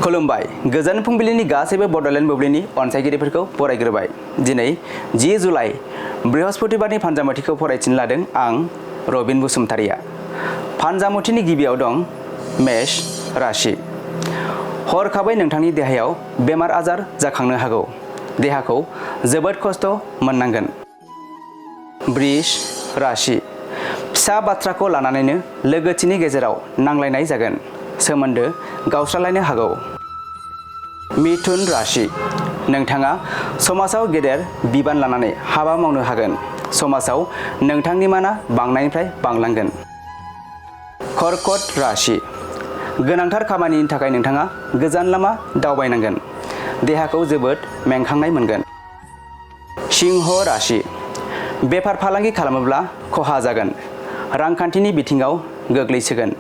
खुलुमबाय गोजोन फुंबिलिनि गासैबो बड'लेण्ड बुब्लिनि अनसायगिरिफोरखौ बरायग्रोबाय। दिनै 10 जुलाइ बृहस्पतिबारनि फानजामुथिखौ फरायथिनो लादों आं रबिन बसुमतारिया। फानजामुथिनि गिबियाव दं मेष राशि। हरखाबै नोंथांनि देहायाव बेमार आजार जाखांनो हागौ। देहाखौ जोबोद खस्थ' मोननांगोन। वृष राशि। फिसा बाथ्राखौ लानानैनो लोगोथिनि गेजेराव नांलायनाय जागोन। सोमोन्दो गावस्रालायनो हागौ। मिथुन राशि। नोंथाङा समाजाव गेदेर बिबान लानानै हाबा मावनो हागोन। समाजाव नोंथांनि माना बांनायनिफ्राय बांलांगोन। कर्कट राशि। गोनांथार खामानिनि थाखाय नोंथाङा गोजान लामा दावबायनांगोन। देहाखौ जोबोद मेंखांनाय मोनगोन। सिंह राशि। बेफार फालांगि खालामोब्ला खहा जागोन। रांखान्थिनि बिथिङाव गोग्लैसोगोन।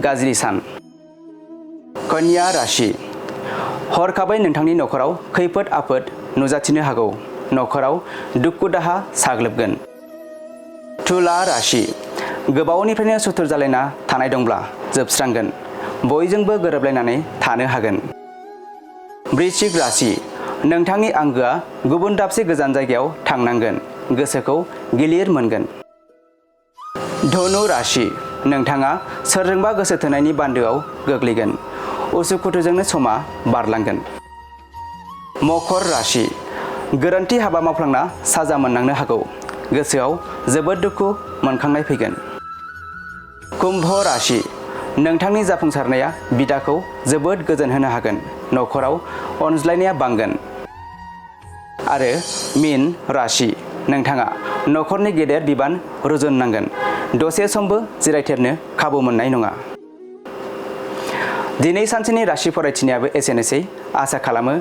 गाज्रि सान। कन्या राशि। हरखाबै नोंथांनि नखराव खैफोद आफोद नुजाथिनो हागौ। नखराव दुखु दाहा साग्लोबगोन। तुला राशि। गोबावनिफ्रायनो सुथुर जालायना थानाय दंब्ला जोबस्रांगोन। बयजोंबो गोरोबलायनानै थानो हागोन। वृश्चिक राशि। नोंथांनि आंगोआ गुबुन दाबसे गोजान जायगायाव थांनांगोन। गोसोखौ गिलिर मोनगोन। धनु राशि। नोंथाङा सोरजोंबा गोसो थोनायनि बान्दोआव गोग्लैगोन। उसुखुथुजोंनो समा बारलांगोन। मकर राशि। गोरोन्थि हाबा मावफ्लांना साजा मोननांनो हागौ। गोसोआव जोबोद दुखु मोनखांनाय फैगोन। कुम्भ राशि। नोंथांनि जाफुंसारनाया बिदाखौ जोबोद गोजोन होनो हागोन। नखराव अनज्लायनाया बांगोन। आरो मीन राशि। नोंथाङा नखरनि गेदेर बिबान रुजुननांगोन। दसे समबो जिरायथेरनो खाबु मोननाय नङा। दिनै सानसेनि राशि फरायथिनायाबो एसेनोसै। आसा खालामो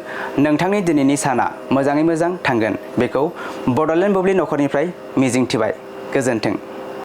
नोंथांनि दिनैनि साना मोजाङै मोजां थांगोन। बेखौ बड'लेण्ड बुब्लि नखरनिफ्राय मिजिंथिबाय। गोजोन्थों।